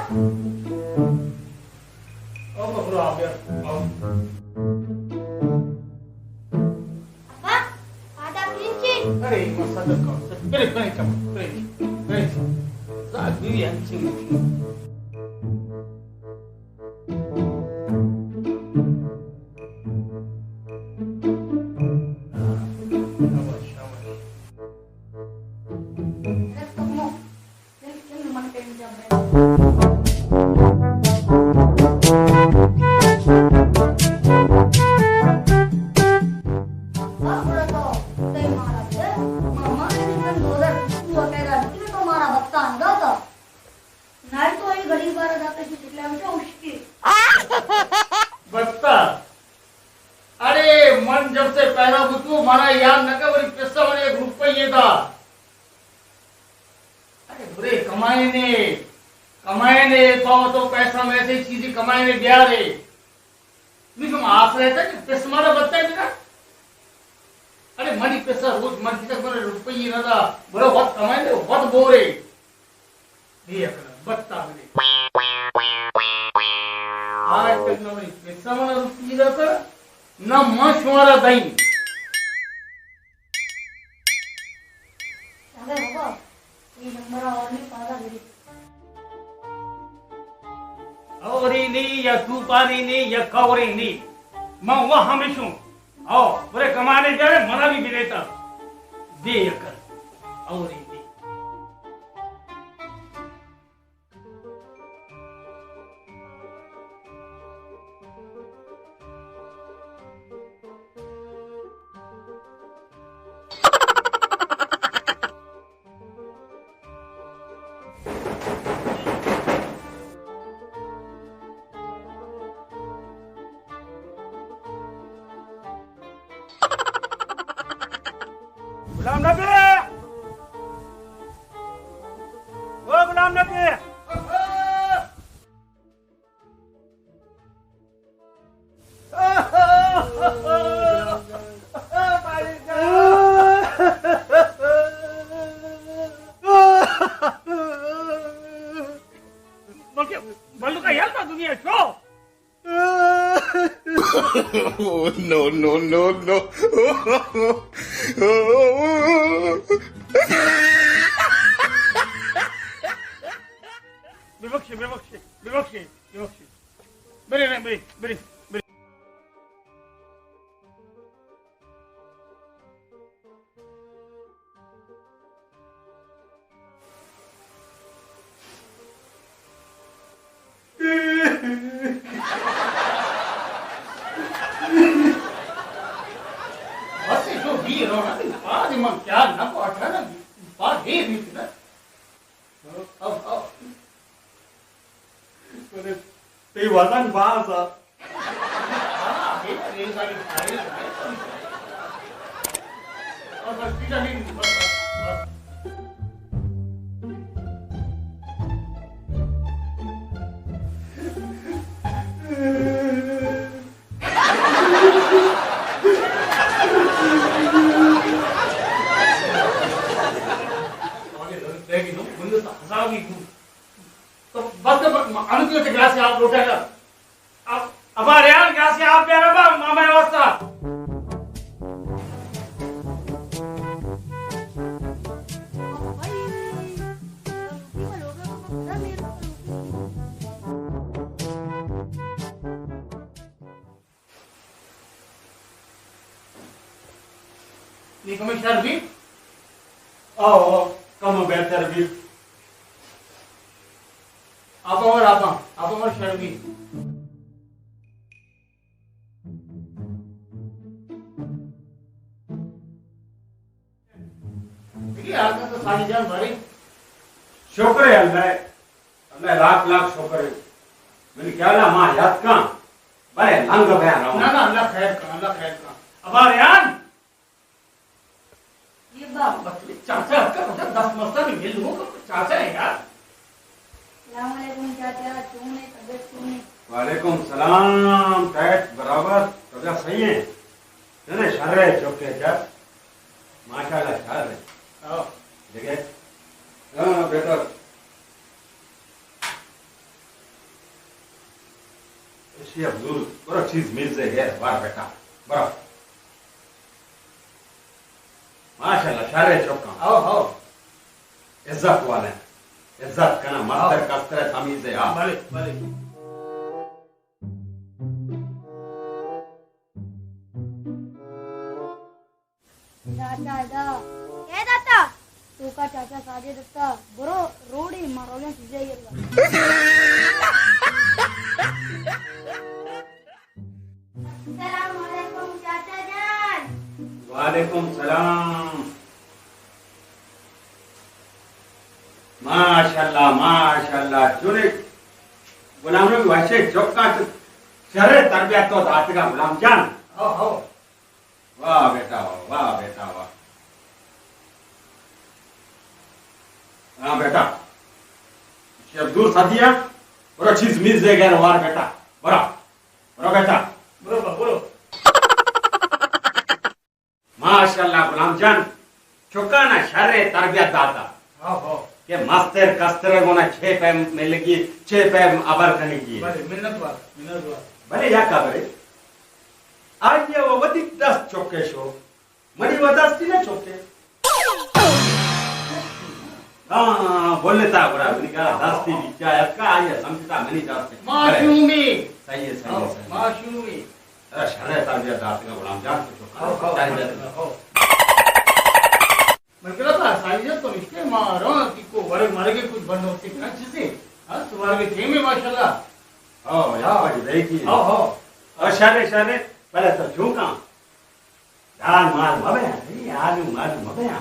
او بابا، آ بیا، آؤ۔ ابا، پادا کلینچی؟ ارے، ما صدر کا، برے، برے کم، برے، برے۔ زاد بیوی ہنچی۔ شاباش، شاباش۔ بتا۔ ارے، من جب سے پیدا بوتو، منا یاد نہ کہ وری پسہ منا ایک روپیے دا۔ ارے برے، کمائینے، کمائینے، تو، تو پیسہ میں سے چیزیں کمائینے بیارے۔ نی شما آس رہتا کہ پس مارا بتا ہے بنا۔ ارے منی پسہ روز مرچی تک منا روپیے نہ دا، برے وت کمائینے، وت بورے۔ بے عقل، بتا بنے۔ آج تک نہ منی پسہ منا روپیے دا تھا، نہ من شمارا دئی۔ اگہ بابا، اے نمبر ءَ اور نی پادا گری۔ اوری نی یا توپانی نی یا کوری نی۔ من وہ ہمیشوں۔ او، برے کمانے جانے، منا بھی بلیتا۔ بے عقل۔ اوری نی۔ غلام نبی! او غلام نبی! بلکہ بلکہ یار، دنیا شو۔ Oh, no, no, no, no. ببخشے، ببخشے، ببخشے، ببخشے۔ برے، برے، برے، برے۔ بس جو بھی رو نا، پاد من کیا نہ پاٹھا نا، پاد ہی نہیں نا۔ اب، اب۔ تئی وزن باز ات۔ تو بس، انو تو گلاس آپ لوٹا کر۔ اب، ابا ریان، گلاسے آپ بیار ابا، مامے واسطہ۔ نی کمے شر بی؟ او، او، کم بہتر بی۔ آپ اور آپ، آپ اور شر بی۔ دیکھیے، آپ نے تو ساری جان بھری۔ شکر ہے اللہ، اللہ لاکھ لاکھ شکر ہے۔ من خیال ہے ما یاد کاں، بلے لنگ بیا رہا۔ نہ، نہ، اللہ خیر کا، اللہ خیر کا۔ ابا ریان۔ یہ با۔ بس چاچا، اتکا پتہ دست مستانی مل ہو، چاچا ہے یار۔ السلام علیکم چاچا، چون ہے، طبیعت چون ہے؟ وعلیکم السلام، ٹیٹ برابر، طبیعت صحیح ہے؟ نہ، نہ، شر ہے، چپ ہے کیا؟ ماشاءاللہ، شر ہے۔ ہاں۔ دیکھے؟ ہاں، بہتر۔ اشی ءَ بزور، برو چیز میز ءَ گیر، وار بیٹا، برو۔ ماشاءاللہ، شر ءِ چکاں۔ ہو، ہو۔ عزت والے، عزت کناں، مستر ہو۔ کستر ءِ تمیز ءَ، ہاں۔ بلے، بلے۔ چاچا ادا۔ اے داتا؟ توکا چاچا ساجد اتا، برو روڈی ما روگیں چیزے گرگا۔ السلام علیکم چاچا جان۔ وعلیکم سلام۔ ماشاءاللہ، ماشاءاللہ، چونیں غلام نبی وشیں چکاں، چو شریں تربیت تو داتگا غلام جان۔ ہو، ہو۔ واہ بیٹا، واہ، واہ بیٹا، واہ۔ ہاں بیٹا، شیخ دور سدیا، برو چیز میز ءَ گیر، وار بیٹا، برو، برو بیٹا۔ برو با، برو۔ ماشاءاللہ غلام جان، چکانا شریں تربیت داتا۔ ہاں، ہاں۔ کہ مستر کستر گونا چے پیم ملگی، چے پیم ابر کنگی۔ بلے، منت وار، منت وار۔ بلے یک خبرے، آئی ءَ وتی دست چکے شو، منی و دستی نہ چکے۔ ہاں، بولتا گڑا، منی گڑا دستی بیچا اتکا، آئی ءَ سمجھتا منی دستی۔ معصومی۔ صحیح ہے، صحیح ہے، ہاں، صحیح ہے۔ معصومی۔ ارے شرے تربیت داتگا غلام جان تو چکا۔ ہاں، ہاں، تربیت۔ ہاں۔ من کلا تھا ساجد تو نشتے، ما رواں کہ کو ورگ مرگے کچھ بندوبستی کنا چیزے۔ ہاں، سوارگے ٹیم ہے ماشاءاللہ۔ ہاں، یا بھائی، دیکھی۔ ہاں، ہاں۔ اور شرے، شرے، پہلے تو چونکا۔ دال مال مبیاں، اے آلو مالو مبیاں۔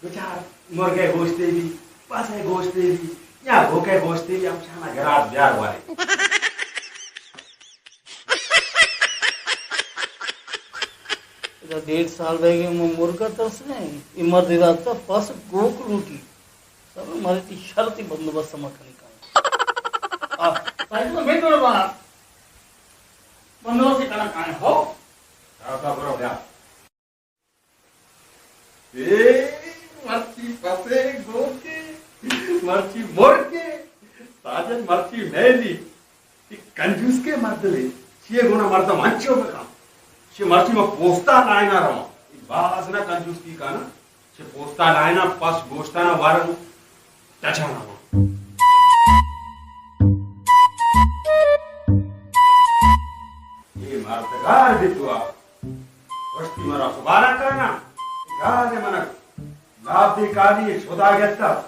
بچار مرگے گوشتے بی، پسے گوشتے بی، یا گوکے گوشتے بی، ہم شانا گرات بیار وارے۔ ادا ڈیڑھ سال بیگے من مرگا ترسنے، اے مرد ادا تا پس گوک لوٹی۔ سب مرے تی شرطی بندوبست ما کنی کائیں۔ آ، سائیں تو میں تو بنا بندوبست کنا کائیں ہو۔ آ، تو برو بیا۔ اے مرچی پسے گوکے، مرچی مرگے، ساجد مرچی میلی۔ اے کنجوسکے مردمے، چیے گونا مردم انچو بکن۔ چہ مرچی ما پوستا لائنا رواں۔ اے باز نہ کنجوسکی کنا۔ چہ پوستا لائنا پس گوشتانا وارن ٹچانا وارن۔ اے مرد گار بیتوا۔ گوشتی مرا سبارا کانا، گار منک لابی کالی شدا گتا،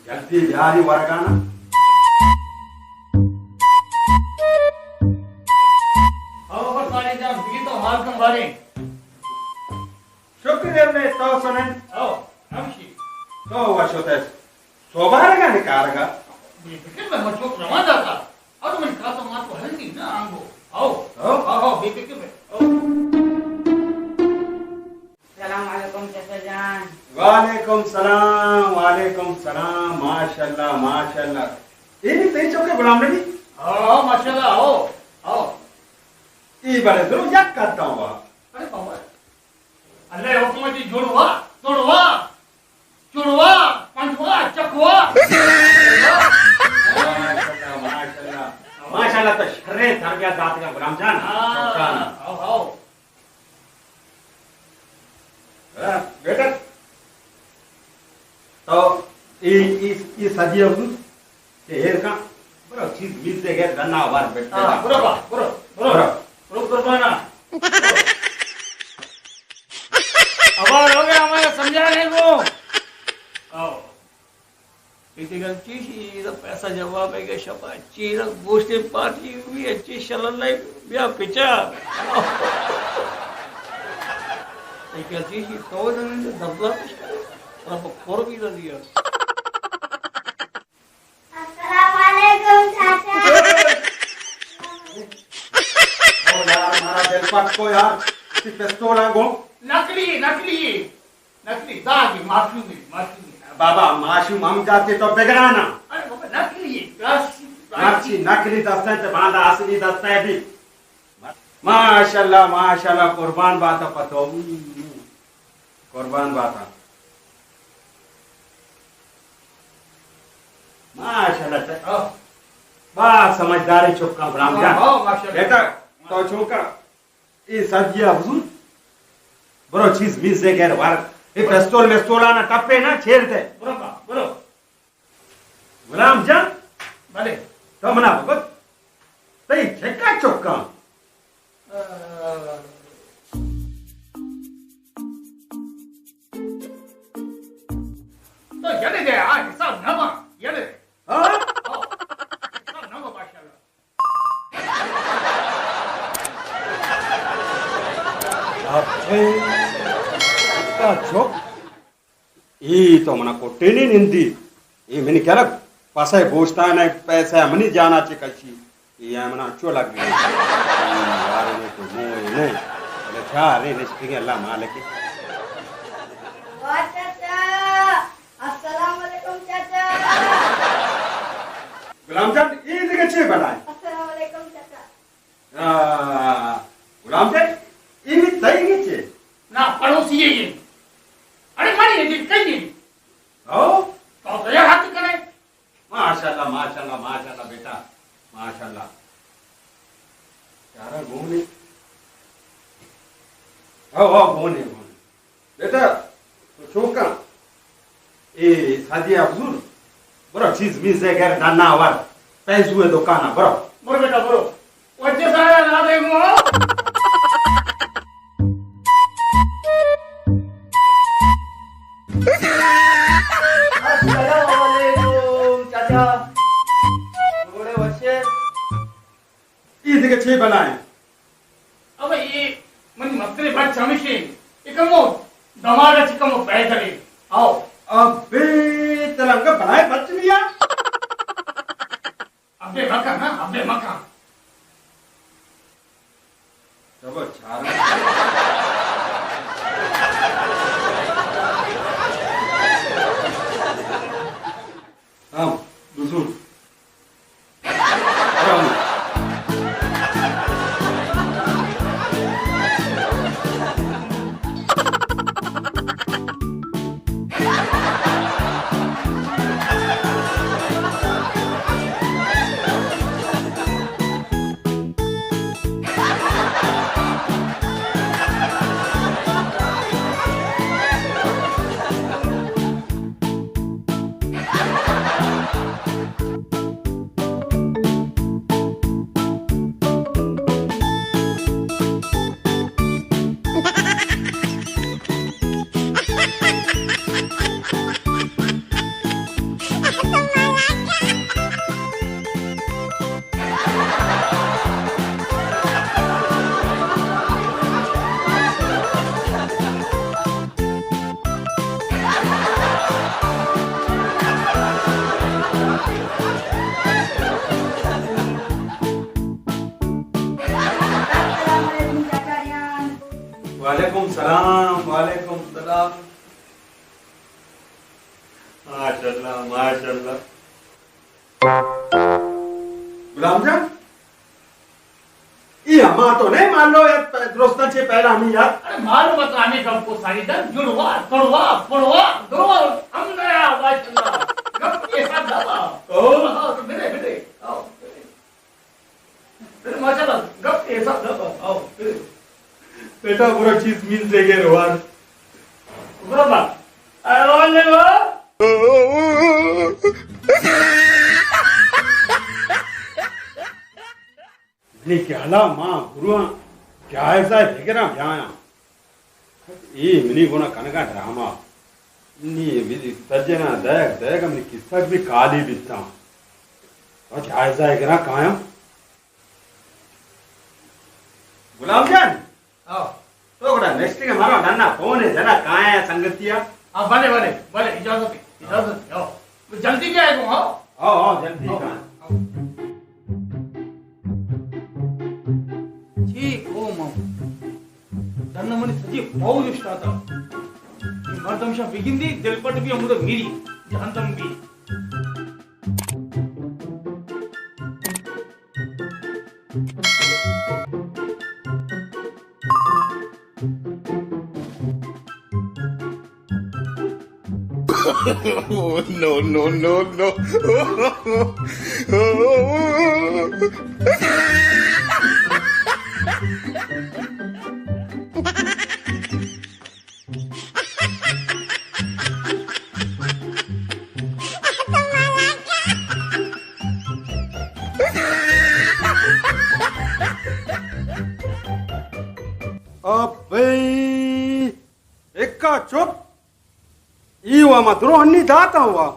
جلدی بیاری ورگانا۔ او بس ساجد جان، بگی تو حال کم بارے۔ شکر اللہ، تو سنن۔ او، ہمشی۔ تو وشوتے۔ سوبارگا نکارگا۔ بے فکر بے، من چوک روان داتا۔ او تو من کاسا مات کو ہلتی نا آنگو۔ او۔ او۔ او، او، بے فکر بے۔ او۔ السلام علیکم چچا جان۔ وعلیکم سلام، وعلیکم سلام، ماشاءاللہ، ماشاءاللہ۔ اے نی تئی چوکے غلام نبی؟ او، ماشاءاللہ، او، او۔ اے بڑے درو یک کتا ہوا۔ ارے بابا۔ اللہ حکم دی جوڑوا، توڑوا۔ چڑوا، پنڈوا، چکوا۔ ماشاءاللہ، ماشاءاللہ۔ ماشاءاللہ، تو شریں تربیت داتگا غلام جان۔ ہاں، شکران۔ How, how. ہاں، بیٹا، تو ای، ای، ای سدی ابو کہ ہیر کن، برو چیز میز دے گئے، دنا وار بیٹھے۔ ہاں، برو با، برو، برو۔ برو۔ برو قربانا۔ ابا لوگ ہمارا سمجھا نہیں وہ۔ آؤ۔ ایتی گل چیشی، ایتا پیسہ جواب ہے کہ شپا چیرا گوشتے پارٹی ہوئی، اچھی شلن نہیں، بیا پچا۔ ایتی گل چیشی، تو جنن دبلا پیش کرے، رب کور بھی نہ دیا۔ السلام علیکم چاچا۔ او یار، مارا دل پٹ کو یار، اسی پستول آنگو۔ نقلی، نقلی، نقلی، داغی، معصومی، معصومی۔ بابا، معصوم ہم جاتے تو بگرانا۔ ارے بابا، نقلی، کلاسیک، کلاسیک۔ مرچی نقلی دستیں تے باندا اصلی دستیں بھی۔ ماشاءاللہ، ماشاءاللہ، قربان باتا پتو۔ قربان باتا۔ ماشاءاللہ، چ-، ہاں۔ واہ، سمجھداریں چکاں غلام جان۔ واہ، واہ، ماشاءاللہ۔ بیٹا، تو چوکا، اے سردی ءَ بزور، برو چیز میز دے گیر وار۔ اے پستول مستولانا ٹپے نا، چیر دے۔ برو با، برو۔ غلام جان۔ بلے۔ تو منا بگت، تئی چکا چکاں؟ تو یلے دے، آ حساب نہ باں، یلے دے۔ ہاں؟ ہاں، حساب نہ باں، ماشاءاللہ۔ ابے، کا چک؟ اے تو منا کٹے نہیں نندی۔ اے منی کرک پسے گوشتان ہے، پیسہ منی جانا چے کشی۔ اے منا چو لگ گئی۔ اے یار نے تو موہ نہیں۔ بلے چارے نشتگیں اللہ مالک۔ واہ چاچا، السلام علیکم چاچا۔ غلام جان، اے دگہ چے بلائیں؟ السلام علیکم چاچا۔ آ، غلام جان، اے بھی تئی گچے؟ نا، پڑوسی ہے یہ۔ ارے منی ہے جی، کئی ہے؟ او؟ تو تو یہ ہاتھ کرے۔ ماشاءاللہ، ماشاءاللہ، ماشاءاللہ بیٹا، ماشاءاللہ۔ چارا گونے۔ او، او، گونے، گونے۔ بیٹا، تو چوکاں، اے سادی افزور، برو چیز میز دے گھر ڈنا ور، پیسو دکانا، برو۔ برو بیٹا، برو۔ وجہ سارا لا دے گو۔ السلام علیکم چاچا۔ گوڑے وشے۔ اے دگہ چے بلائیں؟ ابے اے منی مستریں بچ ہمیشیں، اے کمو دماغ ءَ چہ کمو پیدل ایں۔ آؤ۔ ابے ترا انگا بلائیں بچ بیا۔ ابے مکن نا، ابے مکن۔ تبا چارا۔ ہاں، بزرگ۔ السلام علیکم چاچا جان۔ وعلیکم سلام، وعلیکم سلام۔ ماشاءاللہ، ماشاءاللہ۔ غلام جان، اے ہما تو نہیں مالو یار، درستاں چے پیدا ہمیں یار۔ ارے معلوم ہے تو ہمیں گپ کو ساری دن جڑوا، تڑوا، پڑوا، دروا، ہم نیا، ماشاءاللہ۔ گپ کے ساتھ دبا۔ او۔ ہاں، تو ملے، ملے۔ آؤ، ملے۔ ماشاءاللہ، گپ کے حساب نہ کر۔ آؤ، بیٹا، برو چیز میز دے گے روان۔ بابا، آوان نے وا۔ نی کہ حالا ماں گروان جائزہ بگراں بیایاں۔ اے منی گونا کنگا ڈرامہ۔ نی منی سجنا دیگ دیگ منی کسگ بھی کالی بیتاں۔ او جائزہ گرا کایاں۔ غلام جان۔ ہاں۔ تو گڑا نشتگ مارا ننا فون ہے، جنا کایاں سنگتیا۔ ہاں، بلے، بلے، بلے، اجازت ہے، اجازت ہے، آؤ۔ جلدی بھی آئے گو، ہاں؟ ہاں، ہاں، جلدی آؤ، کا۔ آؤ۔ ٹھیک ہو ماں۔ ڈن منی سجی فوج اشتاتا۔ اے مردم شاہ بگندی، دل پٹ بھی ہمودہ میری جہنم بھی۔ Oh, no, no, no, no. ابئی، اکا چپ۔ ای وا ما درو ہنی داتا وا۔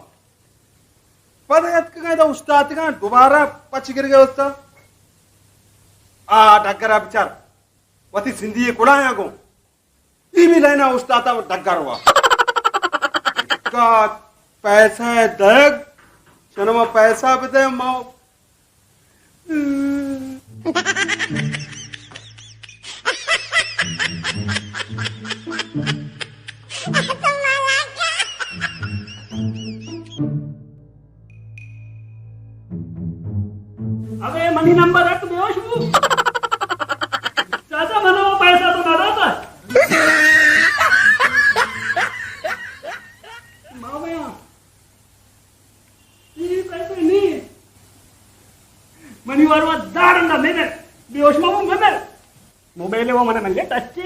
پد اتکگاں دا اوشتاتگاں، دوبارہ پچ گرگے واسطہ۔ آ ڈگرا بچار۔ وتی سندھی کڑایاں گوں۔ ای بھی لائنا اوشتاتا ڈگر وا۔ کا پیسہ دگ، چنما پیسہ بدے ما۔ ابے منی نمبر ات بیوش بو۔ چاچا منا وہ پیسہ تو نہ داتا۔ ماویا، یہ پیسے نہیں۔ منی واروا دارندا میرے بیوش مو میرے۔ موبائل وہ منا ملے ٹچ۔